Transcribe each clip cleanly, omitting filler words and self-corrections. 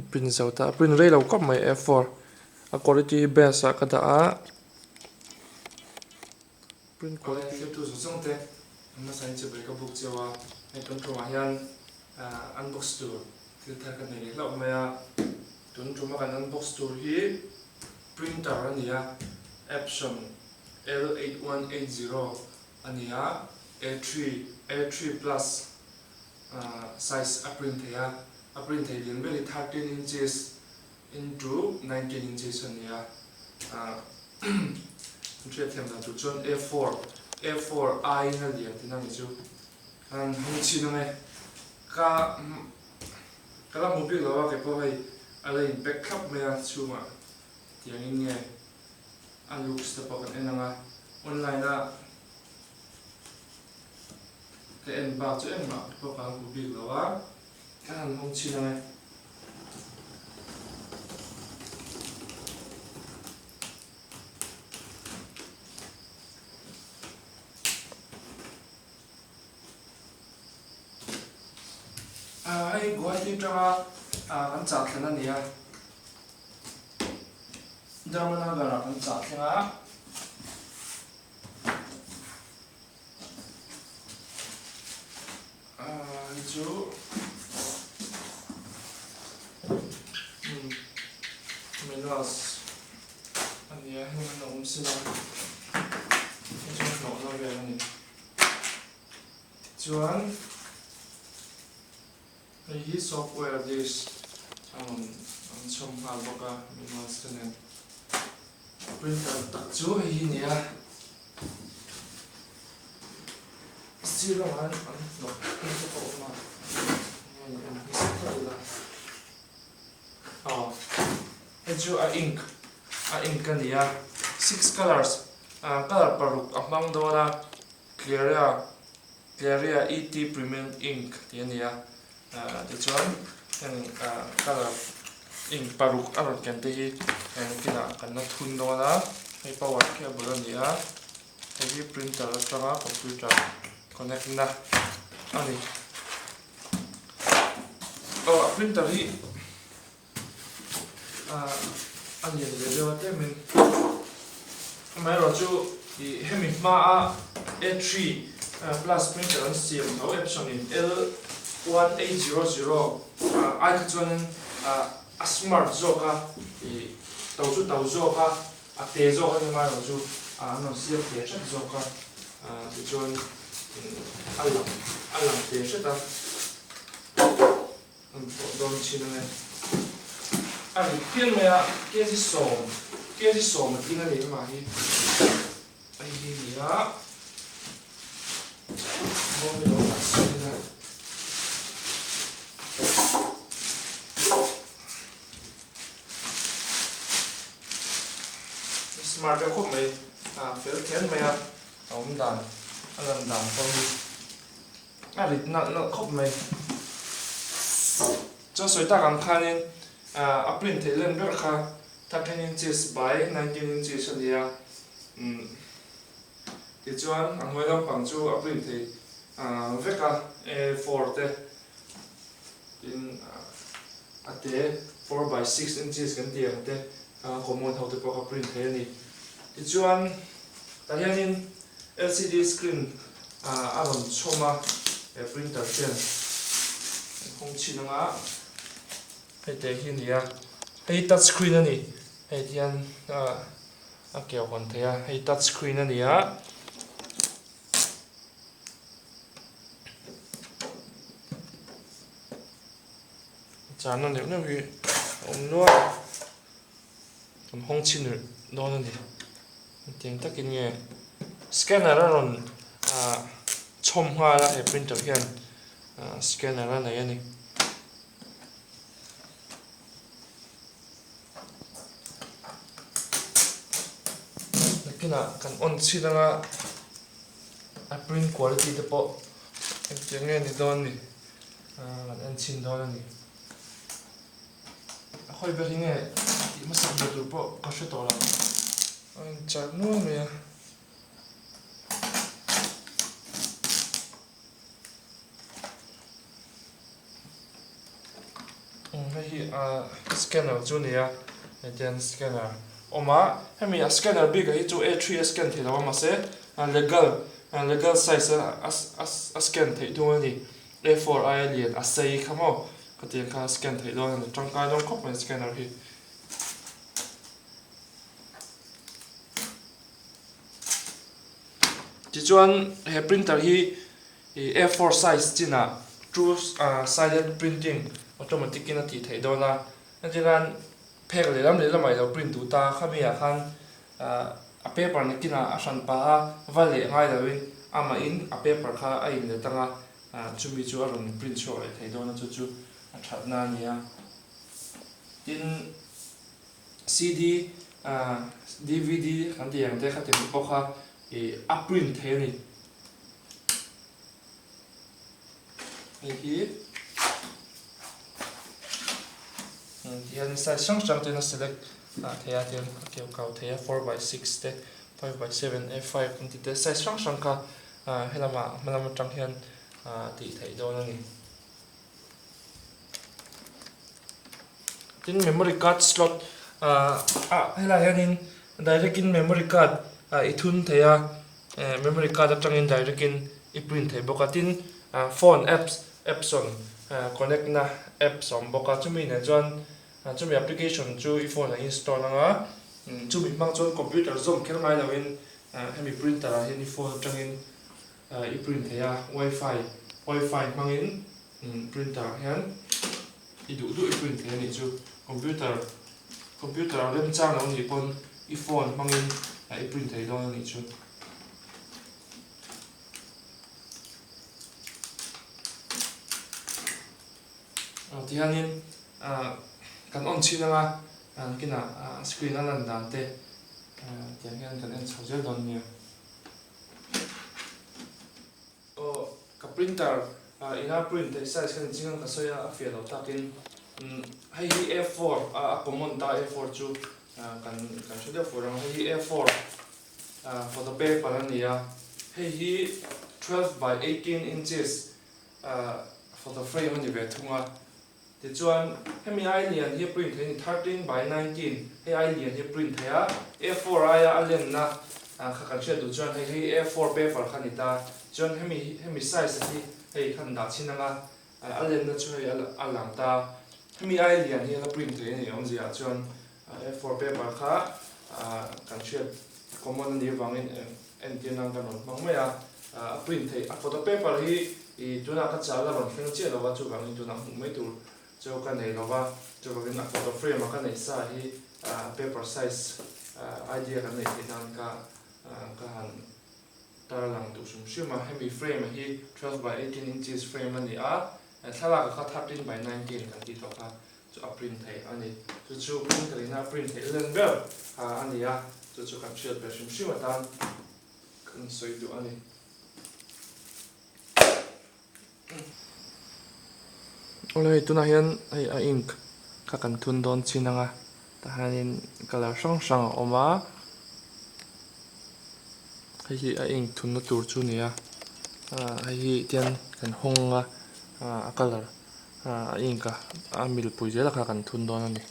Print zo ta a print rei lo khawp mai a four a quality hi best ah ka dah a print quality Awle thiltu zawng zawng te an hmasa in chibai ka buk cheu a, hei tun tumah hian unbox tur thil thar ka nei leh hlauh mai a, tun tuma kan unbox tur hi printer a ni a, Epson L8180 a ni a, A3 A3 plus size a print thei a, a print thei lian ber hi 13 inches into 19 inches a ni a, an hriatthiam dan tur chuan A four A four aiin a lian tihna ni chu an hmu chhin ang e, ka ka la hmu bik lo a kei pawh hei a la in pack thlap mai a chhungah tiangin nge a looks te pawh kan en ang a online a. Ka en bak chu engmah ka pawh ka hmu bik lo a, ka han hawng chhin ang e. Hei Guwahati atanga kan chah thlen a ni a, Dharmanagar-ah kan chah thleng a. Hei chu manuals a nia heng an awm sila hei chu hnawhna vel a ni tichuan hei hi software disk a rawn an chhawm nghal bawk a manuals te nen. Printer tak chu hei hi nia sir lamah hian an hnawk hmun te pawh a awm a enge ni en hmasa ta ila aw hei chu a ink a ink a ni a six colours ah colour paruk a hmang dawn a clearia clearia et premium ink tih a ni a ah tichuan heng ah colour ink paruk a rawn ken te hi heng kinah kan la thun dawn a hei power cable a ni a hei hi printer atanga computer connect na a ni aw a printer hi ah a lian ve deuh a tlemin amaherawhchu ih hemi hmaa A three plus printer an siam tho Epson in L 1800 ai kha chuanin a smart zawk a ih to chu to zawk a a te zawk a ni amaherawhchu an rawn siam te hret zawk a tichuan a lang a lang te hret a. An thawh dawn thin ang e. A rit pian mai a, kg sawm, kg sawm a tling a ni amah hi. Hei hi a ni a, bawm hi lo dah sawn ila. Smart deuh khawp mai, a fel kher mai a, a awm dan, a lan dan pawh hi. A rit nalh nalh khawp mai. Chuan sawi tak ang khanin a print theih len ber kha 13 inches by 19 inches a ni a. Tichuan a hnuai lampang chu a print thei vek a, A4 te tin a te 4 by 6 inches kan tih ang te common ho te pawh kha print thei a ni. Tichuan tah hianin LCD screen a rawn chhawm a, he printer hian an hawng chhin ang a, hei te hi a ni a, hei touch screen a ni, hei ti hian a keu hawn thei a, hei touch screen a ni a. Chana neuh neuh hi a awm nual a. Kan hawng chhin rih dawn a ni. Hetiang takin nge scanner a rawn ah chhawm nghal a he printer hian ah scanner a nei a ni. Nakinah kan on chhin anga a print quality te pawh engtiang nge ni dawn ni ah kan en chhin dawn a ni. A khawi ber hi nge tih hmasak ber tur pawh ka hre tawh lo. A inchar nual mai a. Hei hi scanner chu a ni a, hetiang scanner awm a, hemi a scanner bik ah hi chu A three a scan thei lo a mahse legal legal size a a scan theih thung a ni, A four aia lian a sei kha maw khatiang kha a scan theih dawn a ni, tangkai dawn khawp mai scanner hi. Tichuan he printer hi ih A four size chinah two sided printing automatic in a tih theih dawn a, entirnan phek lehlam lehlamah ilo print duh ta khami ah khan a paper nakinah a hran pah a, va leh ngai loin amahin a paper kha a inlet anga chumi chu a rawn print chhuak leh thei dawn a chu chu a thatna a ni a. Tin. CD, dvd kan tih ang te kha ti mai pawh kha ih a print thei a ni. Hei hi tihian size hrang hrang ten a select thei a tihian a keu kau thei a 4x6 te 5x7 A5 kan tih te size hrang hrang kha helamah hmalam atang hian tih theih dawn a ni. Tin memory card slot ah helai hianin direct in memory card i thun thei a memory card atangin direct in i print thei bawk a tin phone apps apps rawn connect na apps a awm bawk a chumi nen chuan chumi application chu i phone ah i install anga chumi hmang chuan computer zawm kher ngai loin hemi printer ah hian i phone atangin i print thei a wifi wifi hmangin printer ah hian i duh duh i print thei a nih chu computer computer a remchang lo nih pawn i phone hmangin i print thei dawn a nih chu. Tihianin kan on chhin anga kinah screen a lan dan te tiang hian kan en chho zel dawn nia. Aw ka printer ina print theih size kha ni ching ang ka sawi a a fiah lo takin hei hi A four a common ta A four chu kan kan hre deuh fur ang hei hi A four photo paper a ni a hei hi 12 by 18 inches photo frame a ni ve thung a. Tichuan, hemi ai lian hi a print thei a ni, 13 by 19, hei ai lian hi a print thei a, A four aia a lenna kha kan hriat duh chuan hei hi A four paper kha a ni ta, chuan hemi hemi size hi hei khan dah chhin anga a lenna chu hei a lang ta, hemi ai lian hi a la print thei a ni awmzia ah chuan A four paper kha kan hriat common a nih avangin entir nan kan rawn hmang mai a, a print theih a photo paper hi ih tunah ka chal a rawn thleng chiah lo va chuvangin tunah hmuh mai tur chu ka nei lo va chuvangin a photo frame a ka neih sa hi paper size idea kan neih theih nan ka ka han tarlang duh hrim hrim a hemi frame hi 12 by 18 inches frame a ni a thlalak ah kha 13 by 19 kan tih tawh kha chu a print theih a ni. Chu chu printer in a print theih len ber a ni a, chu chu kan hriat ve hrim hrim atan kan sawi duh a ni. Awle hei tunah hian hei a ink kha kan thun dawn chin ang a, tah hianin colour hrang hrang a awm a, hei hi a ink thunna tur chu a ni a, hei hi tian kan hawng a, a colour. A ink a, a milpui zel a kha kan thun dawn a ni.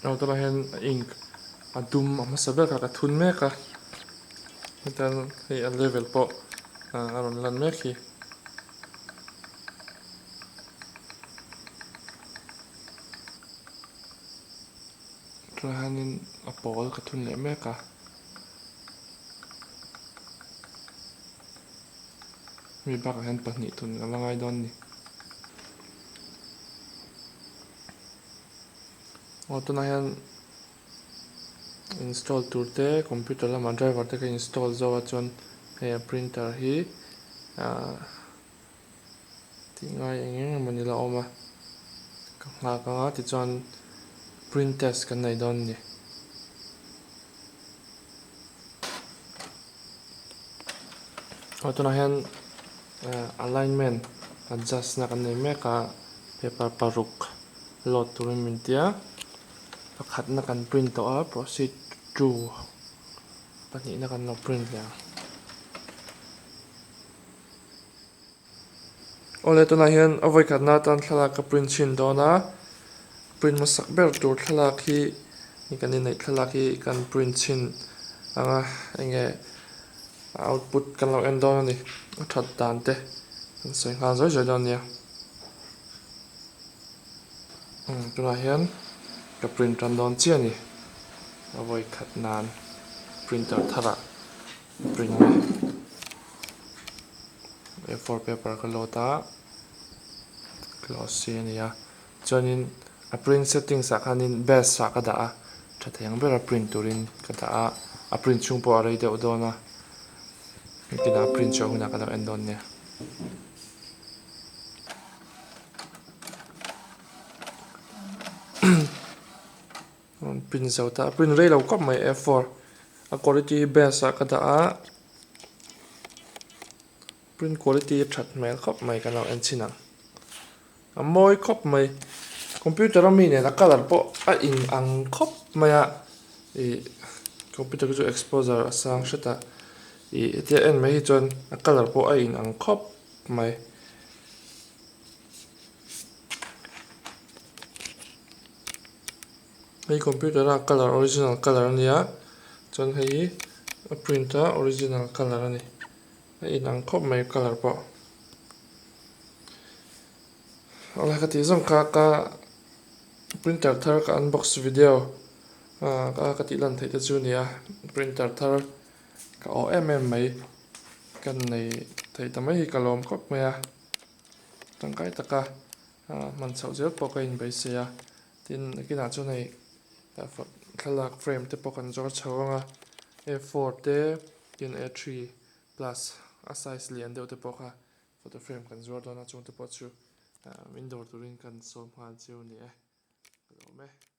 Aw tunah hian a ink a dum a hmasa ber kha ka thun mek a, hetiang hei a level pawh a rawn lan mek hi. Tunah hianin a pawl ka thun leh mek a. Hemi bakah hian pahnih thun ka la ngai dawn a ni. Aw tunah hian install tur te computer lamah driver te ka install zo a chuan hei a printer hi ahh tih ngai eng eng emaw ni la awm a ka nghak ang a tichuan print test kan nei dawn a ni. Aw tunah hian alignment adjust na kan nei mek a paper paruk load turin min ti a pakhatna kan print tawh a proceed to pahnihna kan lo print leh ang. Awle tunah hian a vawikhatna atan thlalak ka print chhin dawn a, print hmasak ber tur thlalak hi kan inneih thlalak hi kan print chhin ang a enge a output kan lo en dawn a ni a that dan te kan sawi nghal zawi zawi dawn a nia. Tunah hian ka print tan dawn chiah a ni a vawikhat nan printer tharah print a A four paper ka load a glossy a ni a chuanin a print settings ah khanin best ah ka dah a tha thei ang bera print turin ka dah a a print chhung pawh a rei deuh dawn a engtin a print chhuah hunah ka lo en dawn nia. Print zo ta a print rei lo khawp mai A four a quality hi best ah ka dah a print quality a that hmel khawp mai kan lo en chhin ang a mawi khawp mai computer a mi nen a colour pawh a in ang khawp mai a ih computer chu exposure a sang hret a ih hetia en mai hi chuan a colour pawh a in ang khawp mai. Hei computer a colour original colour a nia chuan hei hi a print a original colour a ni a inang khawp mai colour pawh awle ka tih zawng kha ka printer thar ka unbox video ah ka tih lan theih te chu a ni a printer thar ka awh em em mai ka nei thei ta mai hi ka lawm khawp mai a tangkai taka hman chhoh zel pawh ka inbeisei a tin nakinah chuan hei thlalak frame te pawh kan zawr chho ang a a four te tin a three plus a size lian deuh te pawh kha photo frame kan zuar dawn a chung te pawh chu min dawr turin kan sawm nghal chiu a ni e ka lawm e.